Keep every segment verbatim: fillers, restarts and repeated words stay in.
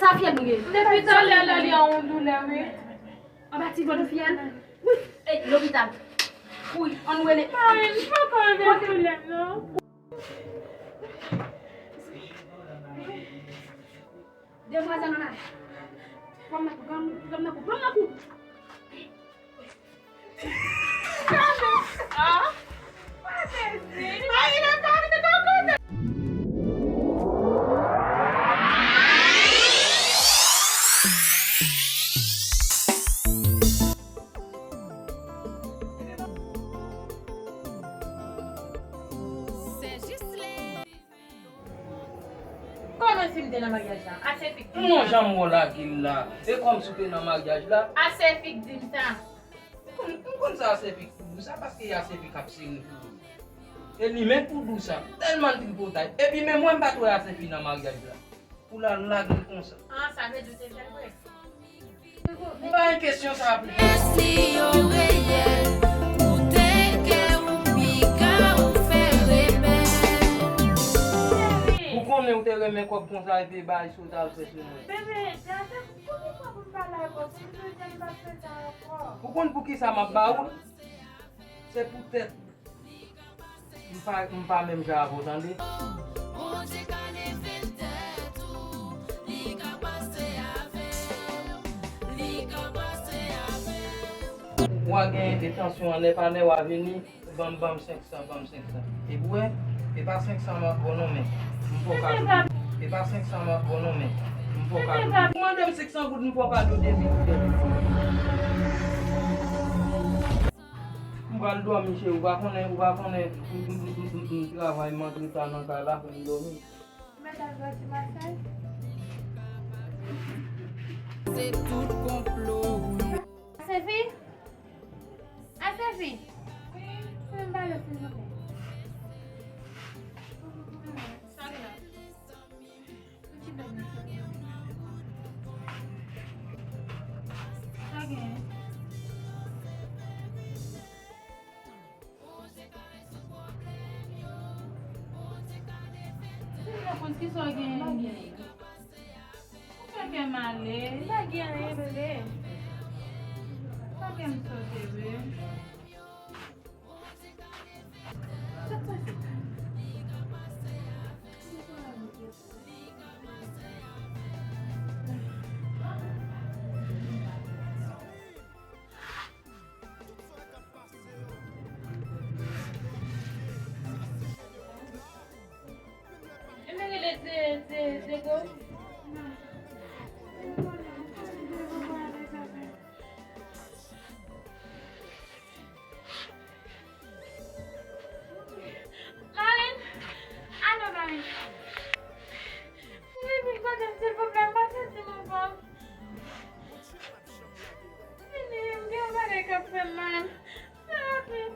Sa fyèl nou ye. Depi talè la li an yon doulè, wi. Anba ti vant ou fyèl. Wi. Ey, lopital. Wi, ann rele. Mari, m poko anvi doulè, non. Demwazèl ann ale. Pran m nan kou, pran m nan kou, pran m nan kou. Kòman si m te nan maryaj la? Ase fi k di m sa. Non, jan m wè w lage l la. E kòmsi w te nan maryaj la? Ase fi k di m sa. M konn, m konn sa Asefi k toujou sa, paske e Asefi k ap sere pou ou. E li menm pou dou sa, m tèlman tripotay. Epi menm mwen m pa t wè Asefi nan maryaj la. Pou l al lage l konsa. Ah, sa vle di w te fè l vre. M pa gen kesyon sa pou ou. Mèsi yo reyèl, pou te kè ou piga ou fè rebèl. Ou konnen ou te renmen kòb konsa epi bay sou ta al fè sou mwen. Bebe, Konbyen fwa pou m pale avè w? Se tou jan m p ap fè sa ankò. Ou konn poukisa m ap ba ou l? Se poutèt m pa, m pa menm jan avè w, tande. Bondye ka leve tèt ou, li ka pase avè w, li ka pase avè w. W a gen tansyon an, lè pa lè w a vini. Ban m, ban m senk san, ban m senk san. Epi w wè, e pa senk san m ap ba w non, men m fè w kado. E pa senk san m ap ba w non, men m fè w kado. Ou mande m senk san goud, m fè w kado de mil goud. M pral dòmi, cheri, ou pa konnen, ou pa konnen, m, m, m, m, m, m travay, m antre ta nan kay la, fè m dòmi. Ou mèt al pran ti masaj. Se tout konplo ou ye. Asefi? Asefi? Fè m pale, silvouplè. Sa gen? Sa gen? Silvouplè, kisa w gen? Ou fè kè m ale. M pa gen anyen, bebe. Pa kè m sote vre. Sa k pase? Marlene! Alo, Marlene! Vini vin kote m, silvouplè, m pa santi m anfòm. Vini, m gen yon bagay k ap fè m mal. Fè rapid.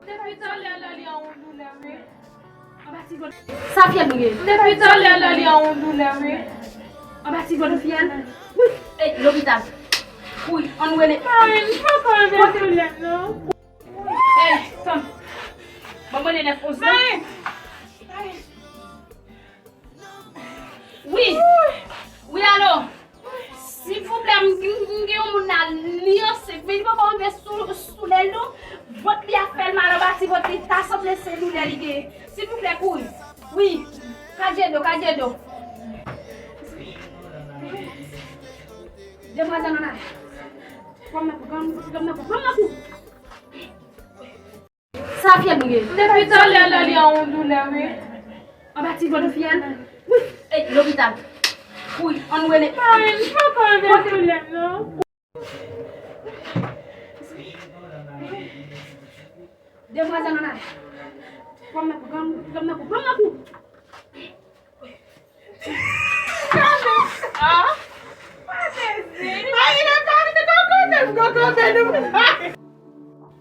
Depi talè la li an yon doulè, wi. Anba ti vant. Sa fyèl nou ye. Depi talè la li an yon doulè, wi. Anba ti vant ou fyèl. Wi. Ey, lopital. Wi, ann rele. Mari, m poko anvi doulè, non. Ey, fanm. Ban mwen le nèf onz non. Mari. Wi. Wi, alo. Silvouplè, m, m, m gen yon moun la, li ansent, men li poko rive sou, sou lèl nou. Vant li ap fè l mal anba ti vant li, ta sanble se doulè li gen. Silvouplè, kouri. Wi. Kadyedo, kadyedo. Demwazèl ann ale. Pran m nan kou, pran m nan kou, pran m nan kou. Sa fyèl nou ye. Depi talè la li an yon doulè, wi. Anba ti vant ou fyèl. Wi. Ey, lopital. Wi, ann rele. Mari, m poko anvi doulè, non. Demwazèl ann ale. Pran m nan kou, pran m nan kou, pran m nan kou.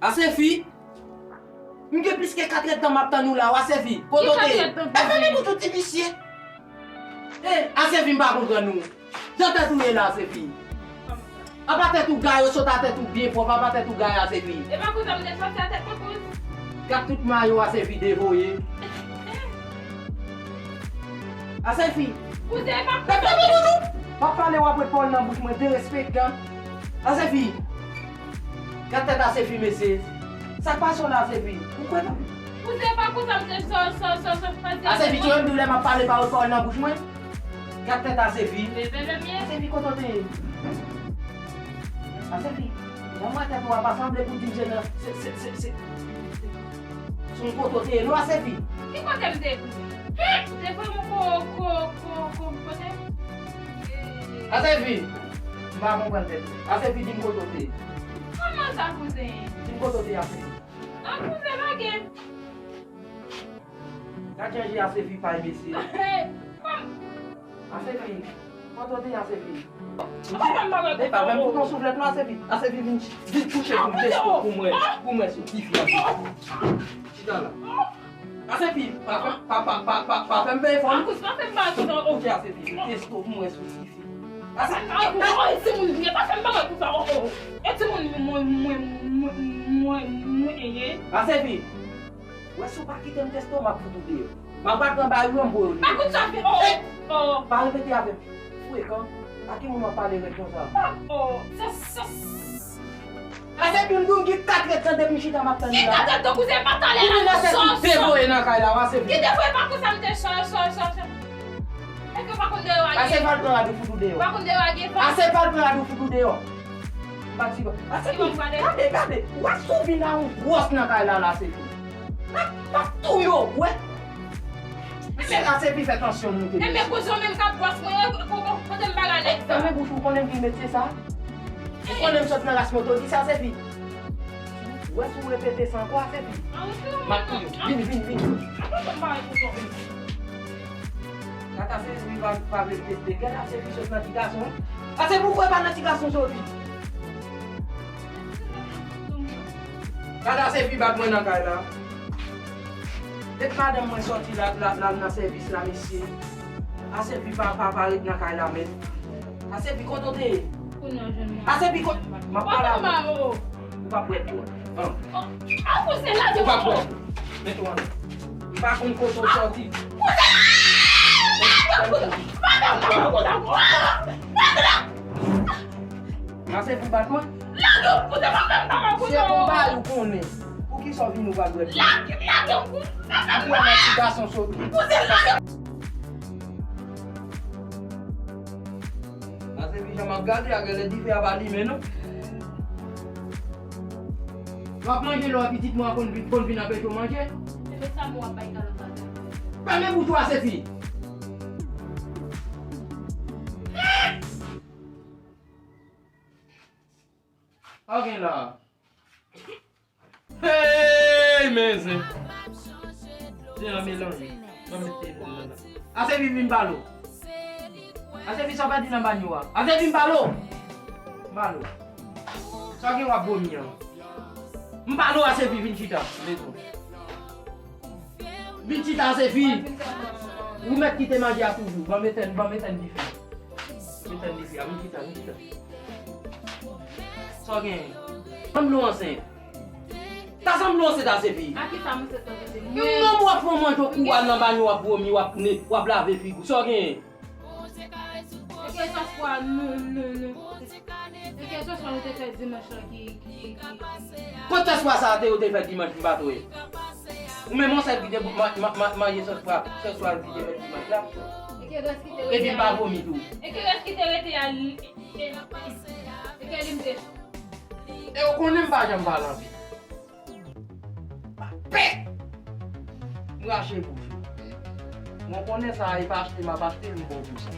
Asefi, m gen plis ke katrèdtan m ap tann ou la, w Asefi. Kote w te ye? Ki katrèdtan? E fè men bout ou ti visye. E, Asefi, m pa konprann ou. Jan tèt ou ye la, Asefi. Apa tèt ou gaye, sot a tèt ou byen pwòp, apa tèt ou gaye, Asefi. E pa kouzen m te sòti a tèt mwen, kouz. Gad tout mayo Asefi devoye. Asefi. Kouzen, e pa kouzen m te. P ap pale w ap ret pawòl nan bouch mwen, derespektan. Asefi. Gad tèt Asefi, mesye. Sa k pase w la, Asefi? Ou kwè nan... Kouzen, e pa kouzen m te sò, sò, sò, sò, sòti a tèt mwen. Asefi, tande m di w lè m ap pale pa w ret pawòl nan bouch mwen. Gad tèt Asefi. Bebe, bebe. Asefi, kote w te ye? Asefi, jan m wè tèt ou a, pa sanble pou di m se nan, se, se, se, se, se yon kote w te ye non, Asefi. Ki kote m te ye, kouzen? Ou te voye m ko, ko, ko, ko, kote? Asefi, m pa konprann tèt ou. Asefi, di m kote w te ye. Kòman sa, kouzen? Di m kote w te ye, Asefi. An, kouzen, pa gen. Gad jan je Asefi pay, mesye. Kòm... Asefi, kote w te ye, Asefi? Epa, menm pou yon souflèt non, Asefi. Asefi, vin, vin kouche pou m teste w, pou m wè, pou m wè si w ti fi, Asefi. Chita la. Asefi, pa fè, pa, pa, pa, pa, pa fè m peye fò non. Akouzen, pa fè m bagay konsa, oh. Kouche, Asefi, vin teste w pou m wè si w ti fi. Asefi. Ay, oh, e timoun vye, pa fè m bagay konsa, oh, oh. E timoun mwen, mwen, mwen, mwen, mwen ye. Asefi. Wè, si w pa kite m teste w, m ap fout ou deyò. M ap pran bal yo, m voye w deyò. Pa kout sa fè, oh, oh. Pa repete avè m. Frekan. A ki moun w ap pale rèd konsa? Oh, sa, sa. Asefi, m di w gen kat èdtan depi m chita m ap tann ou la. Ki kat èdtan, kouzen, pa talè la, non, sò, sò. Devoye nan kay la, Asefi. Ki devoye, pa konsa m te sò, sò, sò, sò. Èske w pa konn deyò a gen... Asefi, al pran rad ou fout ou deyò. Ou pa konn deyò a gen van? Asefi, al pran rad ou fout ou deyò. M pa t sipo... Asefi, gade, gade. Ou wè si w vin a yon bwòs nan kay la, la, Asefi. M ap, m ap touye w, wè. Mesye, Asefi fè tansyon moute, mesye. Enben, kouzen, menm k ap bwòs mwen, ko-, ko-, kote m bagay nèg sa? Fèmen bouch ou, konnen m ki metye sa? Ou konnen m sot nan ras moto, di sa, Asefi. Ou wè si w repete sa ankò, Asefi. M ap touye w. Vini, vini, vini. Gad Asefi pa, pa vle teste. Gad Asefi sot nan ti gason. Asefi, ou kwè pa nan ti gason soti? Gad Asefi bat mwen nan kay la. Depi madanm mwen sòti la, la, la nan sèvis la, mesye. Asefi pa, pa, pa ret nan kay la, men. Asefi, kote w te ye? Kounye a w jwenn mwen. Asefi, kot... M ap pale avè w. Ou p ap wè tou. An. Oh, a kouzen, lage m. Ou p ap wè. Mete w anlè. M pa konn kote w sòti. Kouzen! Lage m, kouzen! Pa fè m bagay konsa, kouzen! Lage m! Asefi bat mwen. Lage m, kouzen, pa fè m bagay konsa. Se konba ou konnen. Poukisa w vin ou pa dwèt? Lage m, lage m, kouzen! Ou kwè nan ti gason sòti? Kouzen, lage m! Asefi, jan m ap gade a, genlè dife a pa limen non. W ap manje lò a pitit mwen an konn vin, konn vin anpeche w manje. Epi sa m w ap bay kalòt la. Fèmen bouch ou, Asefi. Sa w gen la? Hey, men zen. Zen an melanje. Mwen met telefòn nan la. Asefi, vin pale w. Asefi, sa w pèdi nan banyo a? Asefi, vin pale w. Pale w. Sa w gen w ap vomi an? M pale w, Asefi, vin chita. Vin chita, Asefi. Ou mèt kite manje a toujou. Ban m etèn, ban m etèn dife. Etèn dife a, vin chita, vin chita. Sa w genyen? Sanble w ansent. Ta sanble w ansent, Asefi. A ki sa m ansent, tande se mwen? Yon nonm w ap fè w manje w kou al nan banyo, w ap vomi, w ap ne, w ap lave figi w. Sa w genyen? E ke sòs pwa nou, nou, nou. E ke sòs pwa nou te fè dimanch lan ki, ki, ki. Kot sòs pwa sa a te yo te fè dimanch m pa t wè? Ou menm yon sèl ki te ma-, ma-, ma-, manje sòs pwa, sòs pwa ki te fè dimanch la. E ke rès ki te rete a. Epi m pa vomi tou. E ke rès ki te rete a, li, e, e ke li m te. E ou konnen m pa janm pale anpil. Pè! M rache bouch ou. Mwen konnen sa, e pa achte m ap achte l, m ba w pou sa.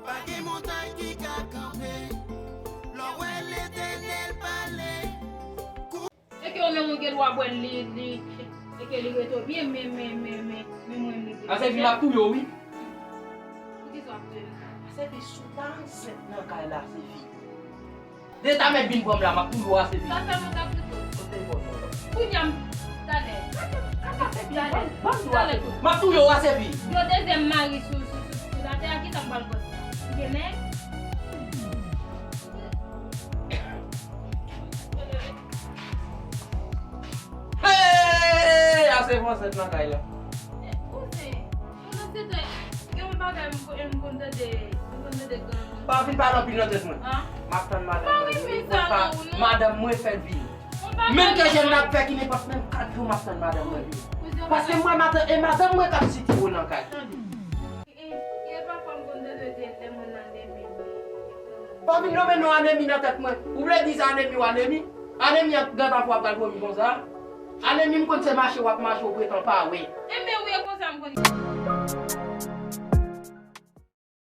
Pa gen montay ki ka kanpe, lè w wè Letènèl pale. E ke ou menm ou gen dwa bwè l, li, li, e ke li rete w byen, men, men, men, men, men mwen, m rete. Asefi, m ap touye w, wi. Poukisa w ap touye m? Asefi, si w ta ansent nan kay la, Asefi. Leta mèt vin pran m la, m ap touye w, Asefi. Sa fè lontan pito. Kote telefòn mwen? Kounye a m, talè. Talè. M ap touye w, Asefi. Yon dezyèm mari sou, sou, sou, sou la. Se a ki sa m pral pran? Ou gen nèg? Hey! Ase fòsèt nan kay la. Kouzen, pandan se tan, gen yon bagay m ko- m konn tande, m konn tande gran moun. Pa vin pale anpil nan tèt mwen. An? M ap tann madanm mwen vini. Mwen pa, madanm mwen fè l vini. Menm ke jèn nan ap fè ki nenpòt menm kat jou m ap tann madanm mwen vini. Paske mwen madanm, e madanm mwen k ap sitire w nan kay. E, e pafwa m konn tande de lè moun nan anemi li. Pa vin nonmen non anemi nan tèt mwen. Ou vle di sa anemi w anemi? Anemi an gata fwa pral vòmi konsa? Anemi m konn se mache w ap mache w pretan pa wè. Enben wi, e konsa m konn.